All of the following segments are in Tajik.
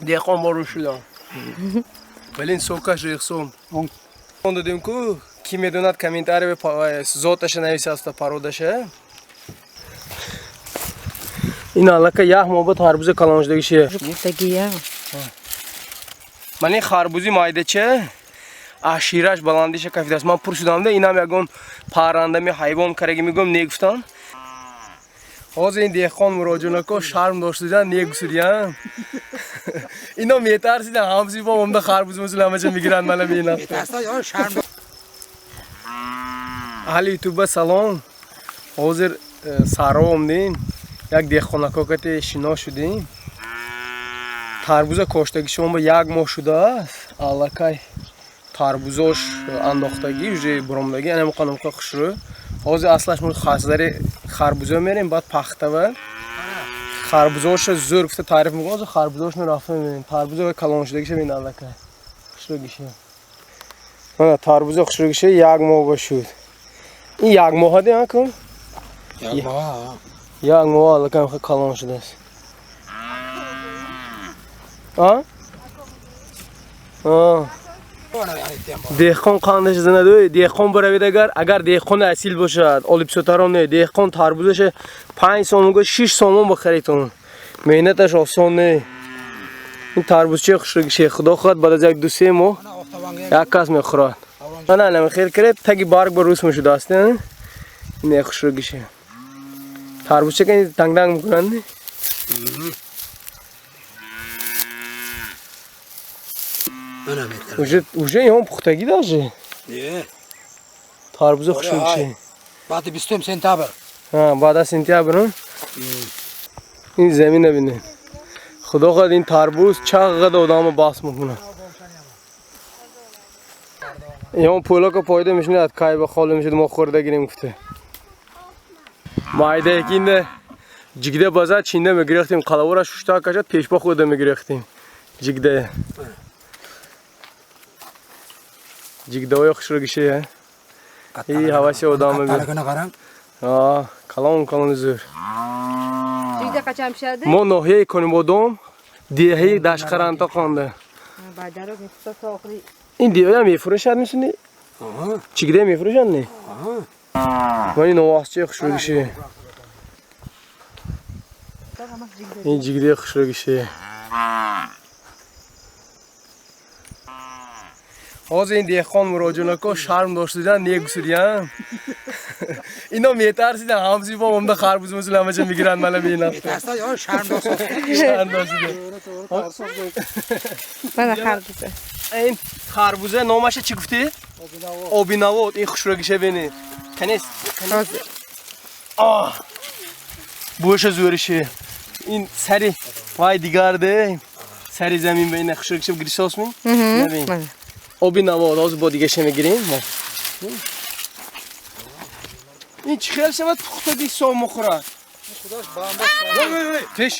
Деҳқон бору шудам. Блин, сокаш рехсон. Он додем ку, ки медонад комментарий зоташа нависаста породаша. Ин аллака як моҳ ба тарбуза калоншудагише. Пухтагия. Ман ин харбузи майдача ашираш баландиша кафидааст. Ман пурсидам да инам ягон паррандами ҳайвон караги мегӯям, не гуфтан. Ҳозир ин деҳқон муроҷинако шарм доштидан негусидиян. Ино метарсидан ҳамсифо омда харбуз мисл ҳамаҷа мегиранд мана бинам. Аҳли ютуба салом. Ҳозир сарро омдем. Як деҳқонако кате шино шудем. Тарбуза коштагишон ба як моҳ шудааст. Аллакай тарбузош андохтагӣ, уже буромдагӣ, ана муқа хушрӯ. Ҳозир аслаш мо хасдари харбузо мерем, баъд пахтава. Харбузоша зӯр гуфта таъриф мекунам. Ҳозир харбузошро рафта мебинем. Тарбузо калоншудагиша бин аллакай. Хушрӯгиша. Мана тарбузо хушрӯгиша як моҳ ба шуд. Ин як моҳа де кун? Як моҳ. Як моҳ аллакай калон шудааст. А? А. Деҳқон қандаш занад, деҳқон баравед агар деҳқони асил бошад, олибсотарон не, деҳқон тарбузаша 5 сомон го 6 сомон бихаритон. Меҳнаташ осон не. Ин тарбузча хушрӯгише, худо хоҳад баъд аз як ду се моҳ як кас мехӯрад. Ана ана хел киред таги барг ба рус мешудааст, не хушрӯгише. Тарбузча ки танг-танг мекунанд. Уже он пухтагӣ даже? Не. Тарбуза хушрӯгише. Баъди 20 сентябр. Баъд аз сентябр. Ин замина бинед. Худо хоҳад ин тарбуз чаққад одамо бас мекунад. Ин пӯлока пайдо мешунад, кай ба холӣ мешуд мо хӯрда гирем гуфта. Майда якинда ҷигда базад чинда мегирехтем, қалавора шушта кашад пешпо хӯрда мегирехтем. Ҷигда. Ҷигдаҳои хушрӯгише. И ҳаваси одам мебинад. Калон калони зӯр. Ҷигда қачон пишади? Мо ноҳияи Конибодом, деҳаи Дашқаранта хонда. Ин деҳаям мефурӯшад мисуни? Чигда мефурӯшанд не? Ман ин овозчаи хушрӯгише. Ин ҷигдаи хушрӯгише. Ҳозир ин деҳқон муроҷинако шарм доштидан негусидиян. Ино метарсидан ҳамсифо омда харбуз мисл ҳамаҷа мегиранд мана бинам. Шарм доштидан. Мана харбуза. Ин харбуза номаша чӣ гуфтӣ? Обинавод. Ин хушрӯгиша бинед. Канес. Ҳозир. Оҳ. Бӯша зӯрише. Ин сари вай дигарде. Сари замин ба ин хушрӯгиша гирисосми? Набин. Оби навод, ҳозир бо дигаша мегирем мо. Ин чӣ хел шавад пухтаги сом мухӯрад? Тиш.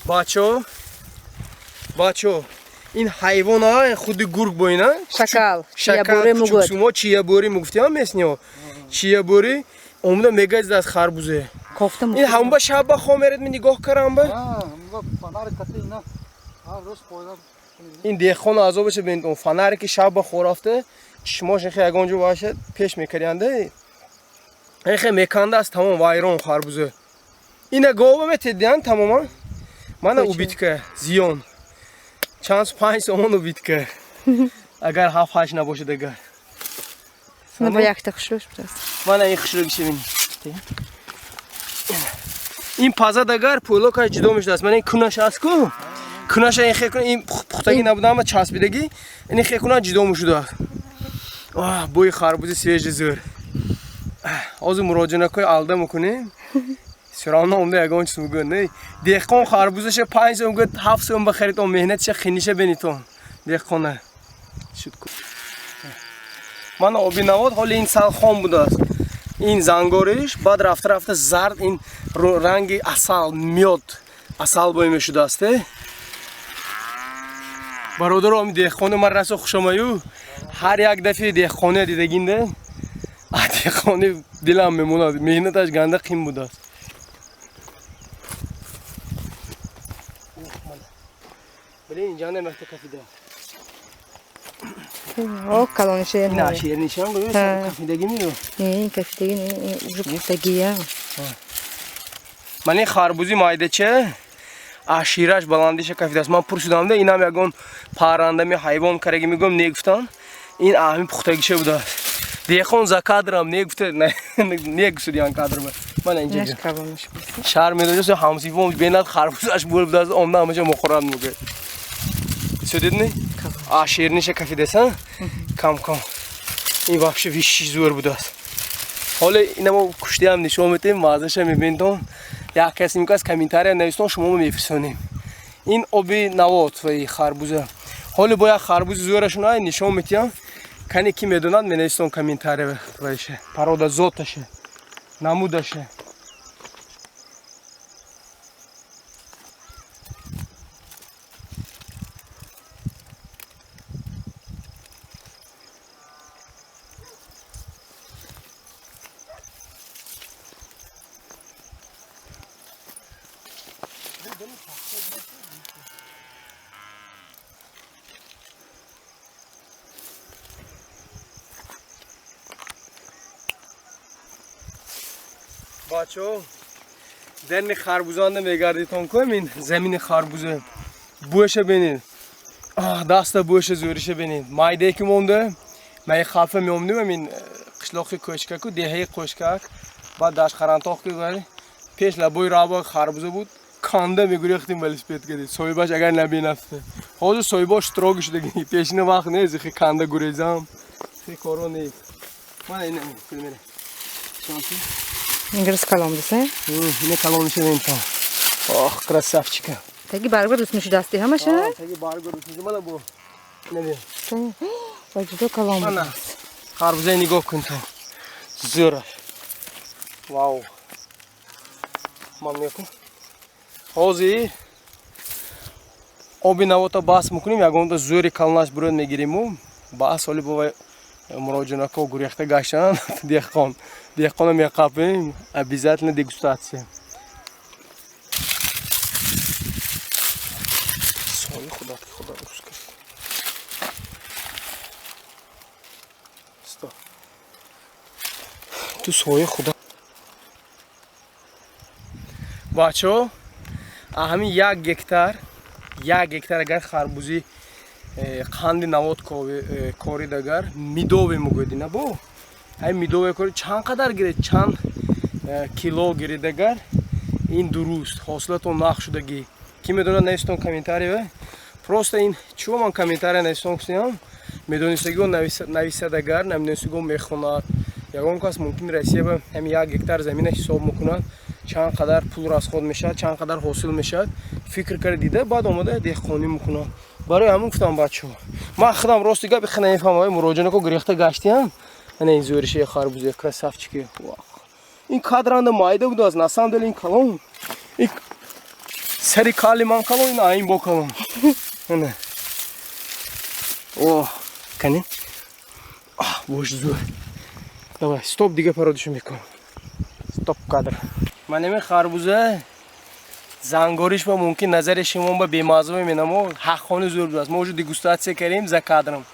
Бачо, бачо, ин ҳайвон худи гург бо ина? Шакал, шакал, кучуксумо чиябӯрӣ мегуфтем месниё. Чиябӯрӣ омада мегазид аз харбузе. Ин ҳамба шаба хом меред ми нигоҳ карам ба? Ин деҳқон азобаша бинед, он фонаре ки шаб ба хор рафта, чишмош ихе ягон ҷо бошад пеш мекардианда. Ихе мекандааст тамом вайрон харбуза. Ина гова метедиан тамоман. Мана убитка, зиён. Чанд 5 сомон убитка. Агар 7-8 набошад агар. Мана ба якта хушрӯш будааст. Мана ин хушрӯгиша бинед. Ин пазад агар пӯлокаш ҷудо мешудааст. Мана ин кунаш аст ку? Кунаша ин хекуна ин пухтагӣ набуда, ама часпидагӣ, ин хекуна ҷудо мешудааст. Оҳ, бӯи харбузи свежий зӯр. Ҳозир муроҷианакои алда мекунем. Всё равно омда ягон чиз мегӯяд, не? Деҳқон харбузаша 5 сом гӯяд, 7 сом бахарид, он меҳнатиша хиниша бинитон. Деҳқона. Шуд ку. Мана оби навод ҳоли ин сал хом будааст. Ин зангориш, баъд рафта рафта зард, ин ранги асал, мёд, асал бӯй мешудааст, э? Бародаро, ами деҳқони ман расо хушомаю. Ҳар як дафъи деҳқоне дидагинде, деҳқони дилам мемонад, меҳнаташ ганда қим будааст. Блин, инҷа намехта кафида. О, калониши. Ина ширинишам гӯё кафидаги миё. Не, кафидаги не, уже пухтагия. Ман ин харбузи майдача ашираш баландиша кафидааст. Ман пурсидам, инам ягон паррандами ҳайвон караги мегӯям, не гуфтан. Ин аҳми пухтагиша будааст. Деҳқон за кадрам не гуфта, не гуфтуд ян кадрма. Ман инҷа. Шар медоҷа ҳамсифом бенад харбузаш бул будааст, омда ҳамаша мухӯрад мегӯяд. Судидни? А ширниша кафидаса? Кам кам. Ин вообще виши зӯр будааст. Ҳоло ина мо куштиам нишон медиҳем, маззаша мебинтон. Як кас ин кас комментария навистон, шумо мефирсонем. Ин оби навот ва харбуза. Ҳоло бо як харбузи зӯрашон ай нишон медиҳам. Кани ки медонад, менавистон комментария вайша. Парода зоташа, намудаша. Бачо, дерни харбузанда мегардитон кӯем, ин замини харбуза. Бӯша бинед. Даста бӯша зӯриша бинед. Майдае ки монда, ман халфа меомдим, ин қишлоқи Кӯшкаку, деҳаи Кӯшкак, баъд Дашқарантоқ ки гӯяд, пеш лабои раба харбуза буд, канда мегурехтим велосипед кардид. Соҳибаш агар набинафта. Ҳозир соҳибош строго шудаги. Пешина вақт нест, хи канда гурезам. Хи коро нест. Мана ин кулмере. Ингрис калон буса? Ина калониши ментон. Ох, красавчика. Таги баргор русмиши дасти ҳамаша? Таги баргор русмиши мана бу. Наби. Ва ҷудо калон. Мана. Харбуза нигоҳ кун ту. Зӯра. Вау. Ман мекун. Ҳозир оби навота бас мекунем, ягонта зӯри калонаш бурод мегириму. Бас ҳоли бо муроҷинако гурехта гаштан деҳқон. Деҳқона меқапем, обязательно дегустация. Сои худо, худо дуруст кард. Стоп. Ту сои худо. Бачо, ҳамин 1 гектар, 1 гектар агар харбузи қанди навот корид агар мидове мегӯяд ина бо ҳай мидове кори чанд қадар гиред, чанд кило гиред агар ин дуруст ҳосилатон нақ шудагӣ. Ки медонад, навистон комментария. Просто ин чӯ ман комментария навистон кунам, медонистагиҳо нависад агар, намедонистагиҳо мехонад. Ягон кас мумкин Россия ба ҳамин 1 гектар замина ҳисоб мекунад, чанд қадар пул расход мешавад, чанд қадар ҳосил мешавад, фикр карда дида, баъд омада деҳқонӣ мекунад. Барои ҳамин гуфтам бачаҳо, ман худам рости гап ихе намефаҳмам, муроҷинако гирехта гаштиам. Ана ин зӯриша харбузе, красавчики. Ин кадранда майда будааст, на самом деле ин калон. Ин сари кали ман калон, ин аин бо калон. Ана. О, кани? Ах, бош зӯр. Давай, стоп, дига пародишу мекунам. Стоп кадр. Ман ҳамин харбуза зангориш ба мумкин назари шумо ба бемаза мемонамо, ҳаққони зӯр будааст. Мо уже дегустатсия кардем за кадром.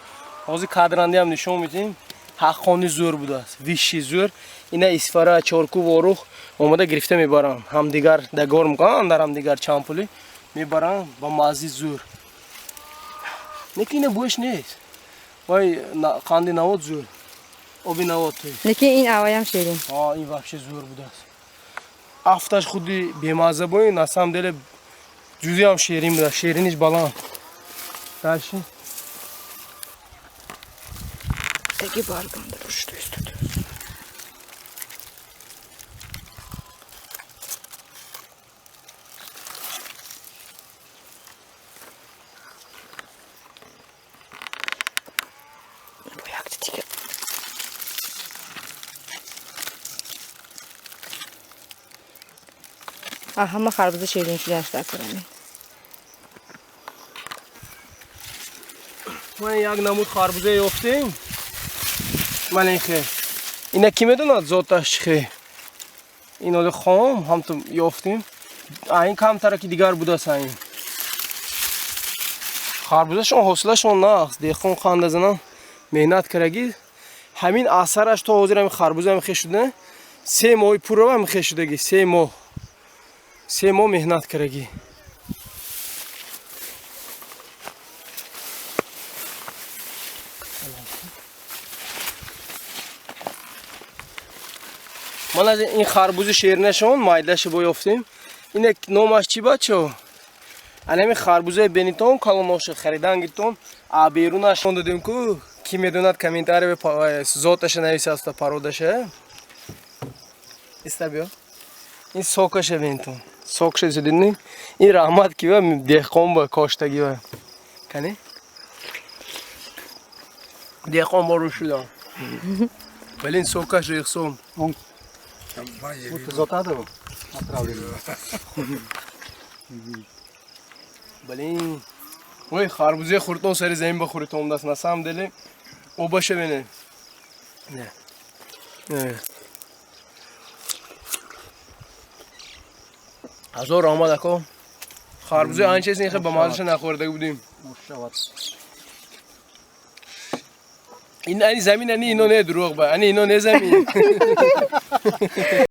Ҳозир кадрандаам нишон медиҳем. Ҳаққони зӯр будааст, виши зӯр. Ина Исфара, Чорку, Ворух омада гирифта мебаранд. Ҳамдигар дагор мекунанд, дар ҳамдигар чанд пулӣ мебаранд ба маззи зӯр. Лекин ина бӯяш нест. Вай қанди навот зӯр. Оби навот. Лекин ин аваям ширин. Ин вообще зӯр будааст. Афташ худи бемазза бои, на самом деле ҷузиам ширин будааст, шириниш баланд. Дальше. Таги барганда рушд истод. Ҳама харбуза ширин шуданаш дар кунам. Ман як намуд харбуза ёфтем. Ман ин хе. Ина ки медонад зоташ чӣ хе? Ин оли хом ҳамту ёфтем. Ин камтара ки дигар будааст ин. Харбузашон ҳосилашон нағз, деҳқон қанда занан меҳнат карагӣ. Ҳамин асараш то ҳозир ҳамин харбуза ҳам хеш шуда. 3 моҳи пурра ҳам хеш шудагӣ, 3 моҳ. 3 моҳ меҳнат карагӣ. Ман аз ин харбузи шеринашон майдаша бо ёфтем. Инак номаш чӣ, бачо? Анами харбузаи бенитон калоноша харидан гиртон, а берунаш додем ку, ки медонад, комментарий зоташа нависаста, породаша. Иста биё. Ин сокаша бенитон. Сокша зидини. Ин раҳмат ки ва деҳқон ба коштаги ва. Кани? Деҳқон бо шудам. Блин, сокаш рехсон. Зотадо отравлено. Блин. Ой, харбузе хуртон сари замин ба хуртон даст. На самом деле, обаша бене. Не. Не. Ҳазор раҳмат, ако. Харбузе анчес ин хе ба мазаша нахӯрда будем. Мушават. Ин ани замин, ани ино не дурӯғ ба. Ани ино не замин.